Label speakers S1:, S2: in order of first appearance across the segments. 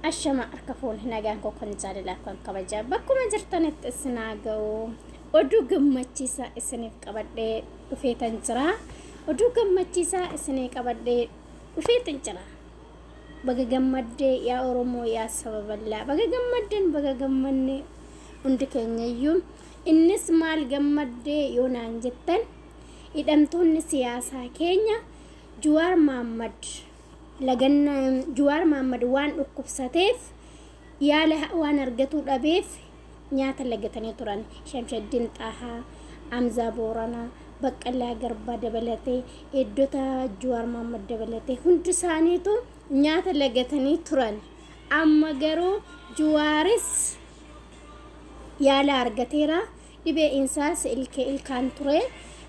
S1: Ashama harka fuune nagaan koo kan jaalalaaf kan kabajaa bakkuma jirtanitti isin haa ga'u. Oduu gammachiisaa isiniif qabadhee dhufeetan jira. Oduu gammachiisaa isinii qabadhee dhufeetan jira. Baga gammaddee yaa Oromoo yaa saba bal'aa baga gammaddan baga gammanne hundi keenyayyuu. Innis maal gammaddee yoo naan jettan hidhamtoonni siyaasaa keenya Juwaar Maammad laganna Juwaar Maammad waan dhukkubsateef yaala waan argatuu dhabeef nyaata lagatanii turan. Shamshaddin Xaahaa, Amzaa Booranaa, Baqqalaa Garbaa dabalatee eeddota Juwaar Maammad dabalatee hundi isaaniitu nyaata lagatanii turan. Amma garuu Juwaaris yaala argateera. Dhibee insaas ilkee ilkaan ture.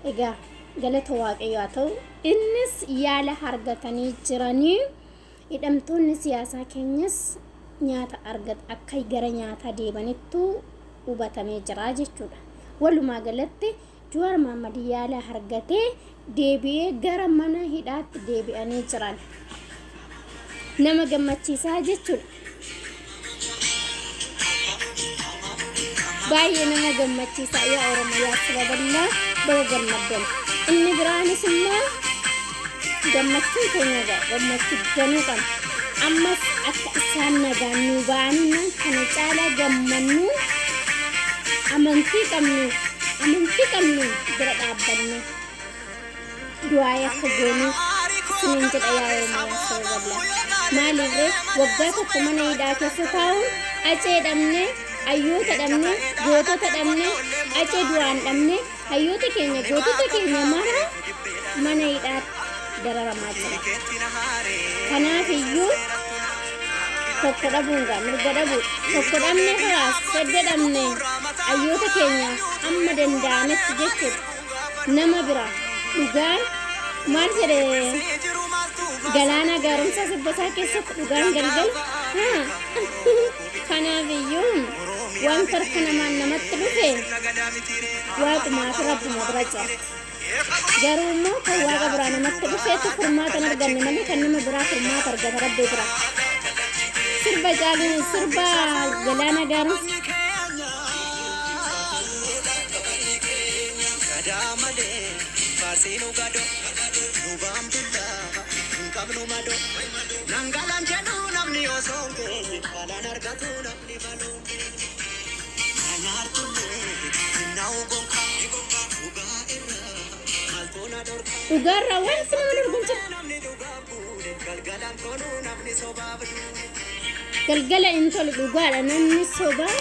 S1: Egaa galata Waaqayyoo haa ta'u. Innis yaala argatanii jiranii. Hidhamtoonni siyaasaa keenyas nyaata argat akka gara nyaataa deebanittu hubatamee jira jechuudha. Walumaa galatti Juwaar Mahaammad yaala argatee deebi'ee gara mana hidhaatti deebi'anii jiran. Nama gammachiisaa jechuudha. Baay'ee nama gammachiisaa yaa Oromoo yaa saba bal'aa baga gammaddan. Inni biraanis immoo gammachuun keenya egaa gammachuu danuu qabna. Ammas akka isaan nagaan nuu ba'aniin kana caalaa gammannu amantii qabnuuf amantii qabnuun bira dhaabbannee du'aa'ii akka goonuuf isiniin jedha yaa Oromoo yaa saba bal'aa. Maaliif ree waggaa tokko mana hidhaa keessa taa'uun acee dhabne, hayyoota dhabne, gootota dhabne, acee du'aan dhabne, hayyoota keenya gootota keenya mara mana hidhaatti dararamaa jira. Kanaaf iyyuu tokko dhabuun gaa mirga dhabuu tokko dhabne kalaas sadda dhabne hayyoota keenya amma danda'ametti jechuudha. Nama bira dhugaan maal jedhe Galaanaa Gaaromsaa sirba isaa keessatti dhugaan galgala. Haa. Kanaaf iyyuu wanta harka namaan namatti dhufe waaqumaa fi rabbuma bira jira. Garuu immoo kan waaqa biraa namatti dhufeetu furmaata hin arganne malee kan nama biraa furmaata argata rabbi bira. Sirba caaluu sirba Galaanaa Gaaromsaa.
S2: Gadaa malee faarsiinu gado Lubaan bullaa hin qabnu mado Nan galan jedhu namni osoo hin geenye Balaan argatu namni baloo keenya Na nyaartullee hin na'u gonkaa Dhugaa irraa maaltu na dhorka
S1: Dhugaarraa wanti nama dhorku hin jiru.
S2: Namni dhugaaf buule galgalan tolu namni sobaaf duule.
S1: Galgala hin tolu dhugaadha namni sobaa.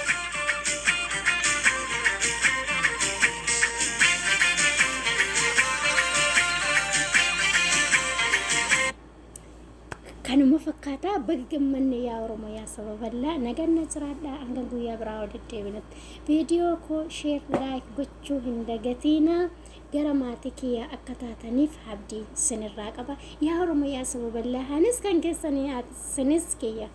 S1: Kanuma fakkaataa baga gammanne yaa Oromoo yaa saba bal'aa nagaan na jiraadhaa hanga guyyaa biraa walitti deebinutti. Viidiyoo koo sheer laayik gochuu hin dagatiinaa. Gara maatii kiyyaa akka taataniif abdii sinirraa qaba. Yaa Oromoo yaa saba bal'aa anis kan keessanii sinis kiyya.